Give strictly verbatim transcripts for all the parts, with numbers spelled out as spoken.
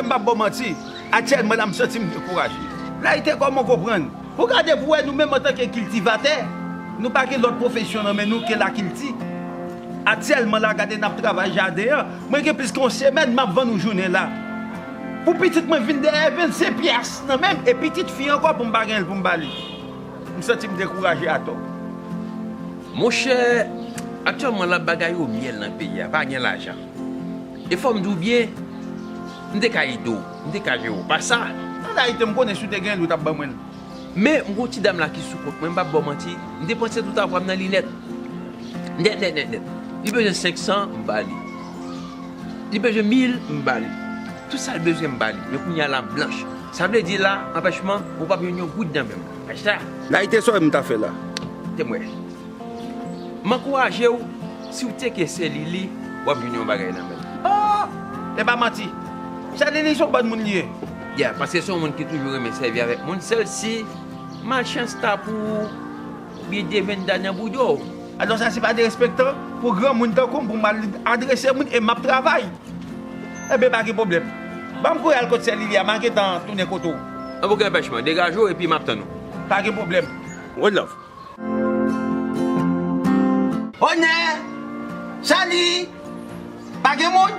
M p ap ba w manti, aktyèlman la m santi m dekouraje. Layite, kòman w konprann? Ou gade pou w wè, nou menm antanke kiltivatè, nou pa gen lòt pwofesyon nan men nou ke lakilti. Aktyèlman la, gade n ap travay jaden an. Mwen gen plis ke yon semèn m ap vann yon jounen la. Pou pitit mwen vin dèyè vennsenk pyas nan men m, e pitit fi ankò pou m pa genyen l pou m ba li. M santi m dekouraje atò. Monchè, aktyèlman la bagay yo myèl nan peyi a, pa gen lajan. E fò m di w byen, m te ka ede w, m te ka jere w. Pa sa, an Ayiti, m konnen si w te gen l, ou t ap ban mwen l. Men, m gon ti dam la ki sou kont mwen, m p ap ba w manti, m te panse tout avwa m nan li nèt. Nèt, nèt, nèt, nèt. Li bezwen senk san, m ba li. Li bezwen mil, m ba li. Tout sa l bezwen, m ba li. Men kounye a la, m blanch. Sa vle di la, anpèchman, ou p ap jwenn yon goud nan men m. Achta! Layite, sa w wè m ta fè la? Te m wè. M ankouraje w, si w tcheke Sè Lili, w ap jwenn yon bagay nan men l. Oh! E pa manti. Sè Lili se yon bòn moun li ye. Ya, paske se yon moun ki toujou renmen sèvi avèk moun, sèl si malchans ta pou ou, oubyen devenn ta nan bouda w. Alò sa se pa derespektan pou granmoun tankou m pou m al adrese moun e m ap travay. Enben, pa gen pwoblèm. Ban m kouri al kot Sè Lili a, m a gentan tounen kote w. Anben, okenn anpèchman, degaje w epi m ap tann ou. Pa gen pwoblèm. One love. Onè! Sali! Pa gen moun?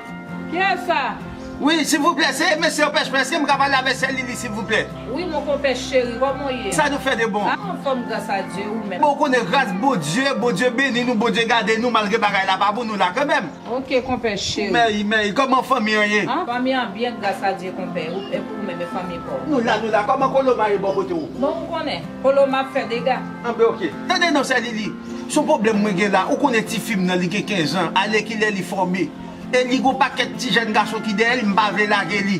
Kiyès sa? Wi, silvouplè, se mesye anpèchman. Èske m ka pale avèk Sè Lili, silvouplè? Wi, mon konpè cheri, kòman w ye? Sa nou fè de bon? Ah, anfòm, gras a Dye, ou menm? Bon, ou konnen, gras Bondye, Bondye beni nou, Bondye gade nou, malgre bagay la pa bon, nou la kanmenm. Ok, konpè cheri. Mèy, mèy, kòman fanmi an ye? Ah, fanmi an byen, gras a Dye, konpè. Ou, e pou ou menm, e fanmi pa w? Nou la, nou la. Kòman Koloma ye bò kote w? Bon, ou konnen, Koloma ap fè dega. Anben, ok. Tande non, Sè Lili. Se yon pwoblèm mwen gen la. Ou konnen tifi m nan, li gen kenz an. Alèkile li fòme. E li gon pakèt ti jèn gason ki dèyè li, m pa vle lage li.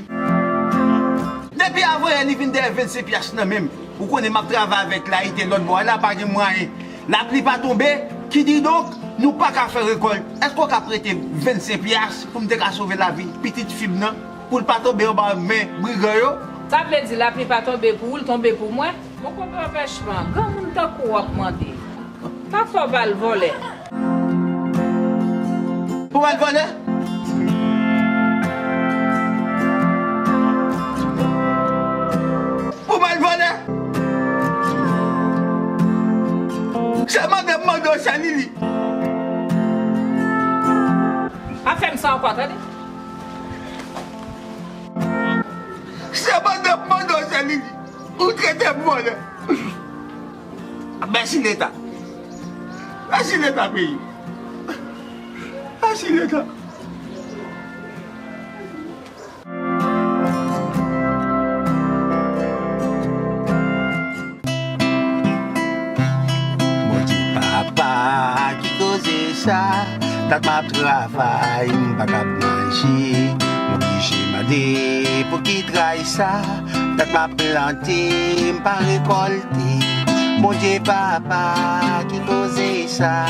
Depi avanyè, li vin dèyè vennsenk pyas nan men m. Ou konnen m ap travay avèk layite lòt bò a la, pa gen mwayen. Lapli pa tonbe, kididonk, nou pa ka fè rekòlt. Èske w ka prete vennsenk pyas pou m te ka sove lavi pitit fi m nan, pou l pa tonbe anba men brigan yo? Sa vle di lapli pa tonbe pou ou, l tonbe pou mwen? Mon konpè anpèchman, granmoun tankou w ap mande. Pa fè w pa al vòlè. Pou m al vòlè? Pou m al vòlè? Se mande m mande w, Sè Lili. Pa fè m sa ankò, tande? Se mande m mande w, Sè Lili. Ou trete m vòlè. Mèsi Leta. Mèsi Leta peyi. Mèsi Leta. Bondye papa ki koze sa, dat m ap travay, m pa kab manje, m oblije mande pou ki tray sa, dat m ap plante, m pa rekòlte. Bondye papa ki koze sa,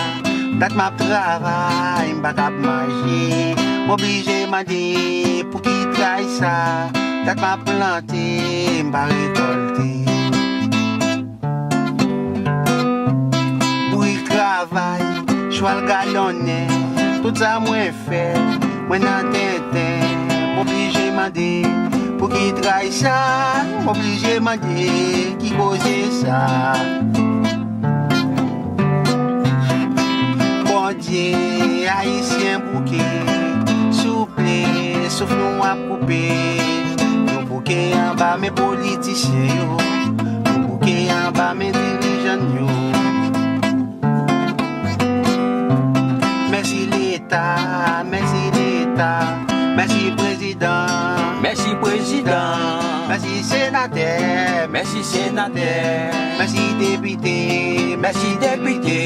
dat m ap travay, m pa kab manje, m oblije mande pou ki tray sa, dat m ap plante, m pa rekòlte. Bourik travay, chwal galonnen, tout sa mwen fè, mwen nan tenten, m oblije mande, pou ki tray sa, m oblije mande, ki koze sa. Bondye, Ayisyen bouke, souple, souf nou ap koupe, nou bouke anba men politisyen yo, nou bouke anba men dirijan yo. Mèsi Leta, mèsi Leta, mèsi prezidan, mèsi prezidan, mèsi senatè, mèsi senatè, mèsi depite, mèsi depite,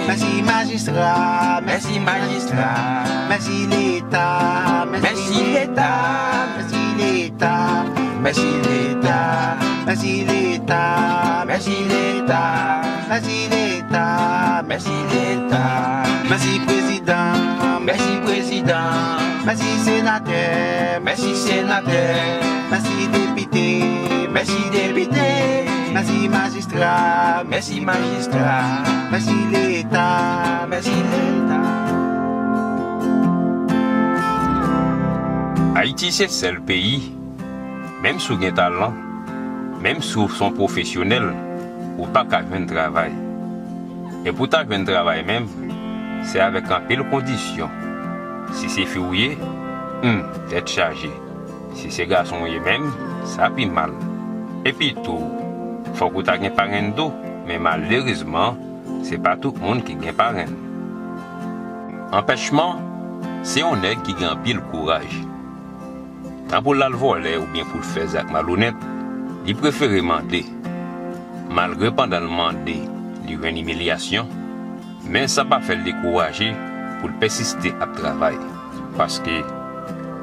mèsi majistra, mèsi majistra, mèsi Leta, mèsi Leta, mèsi Leta, mèsi Leta, mèsi Leta, mèsi Leta, mèsi Leta, mèsi Leta, mèsi prezidan, mèsi prezidan, mèsi senatè, mèsi senatè, mèsi depite, mèsi depite, mèsi majistra, mèsi majistra, mèsi Leta, mèsi Leta. Ayiti se sèl peyi Menm si w gen talan, menm si w se yon pwofesyonèl, ou pa ka jwenn travay. E pou w ta jwenn travay menm, se avèk anpil kondisyon. Si se fi w ye, hmm, tèt chaje. Si se gason w ye menm, sa pi mal. Epi tou, fòk ou ta gen parenn tou, men malerezman, se pa tout moun ki gen parenn. Anpèchman, se yon nèg ki gen anpil kouraj. Tan pou l al vòlè oubyen pou l fè zak malonèt, li prefere mande. Malgre pandan l mande, li jwenn imilyasyon, men sa pa fè l dekouraje pou l pèsiste ap travay. Paske,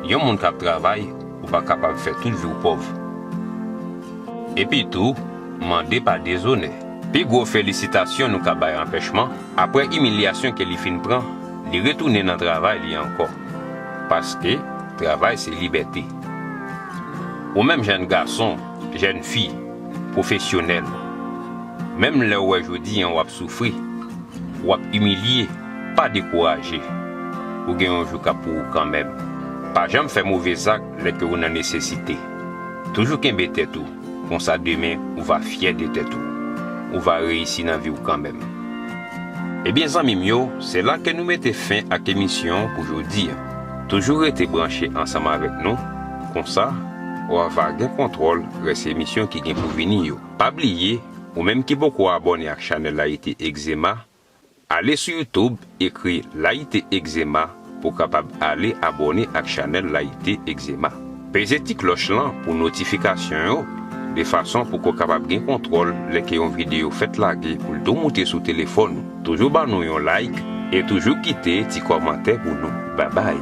yon moun k ap travay, ou pa kapab fè tout vi w pòv. Epi tou, mande pa dezonè. Pi gwo felisitasyon nou ka bay Anpèchman, apre imilyasyon ke li fin pran, li retounen nan travay li ankò. Paske, travay se libète. Ou menm jèn gason, jèn fi, pwofesyonèl, menm lè w wè jodi an w ap soufri, w ap imilye, pa dekouraje. Ou gen yon jou k ap pou ou kanmenm. Pa janm fè move zak lè ke ou nan nesesite. Toujou kenbe tèt ou, konsa demen ou va fyè de tèt ou. Ou va reyisi nan vi w kanmenm. Ebyen zanmi m yo, se la ke nou mete fen ak emisyon an pou jodi a. Toujou rete branche ansanm avèk nou, konsa, w a va gen kontwòl rès emisyon ki gen pou vini yo. Pa bliye, ou menm ki poko abòne ak chanèl Layite Egzema, ale sou YouTube, ekri Layite Egzema pou w kapab ale abòne ak chanèl Layite Egzema. Peze ti klòch lan pou notifikasyon yo, de fason pou ke w kapab gen kontwòl lè ke yon videyo fèt lage pou l tou moute sou telefòn ou. Toujou ban nou yon like e toujou kite ti kòmantè pou nou. Babay!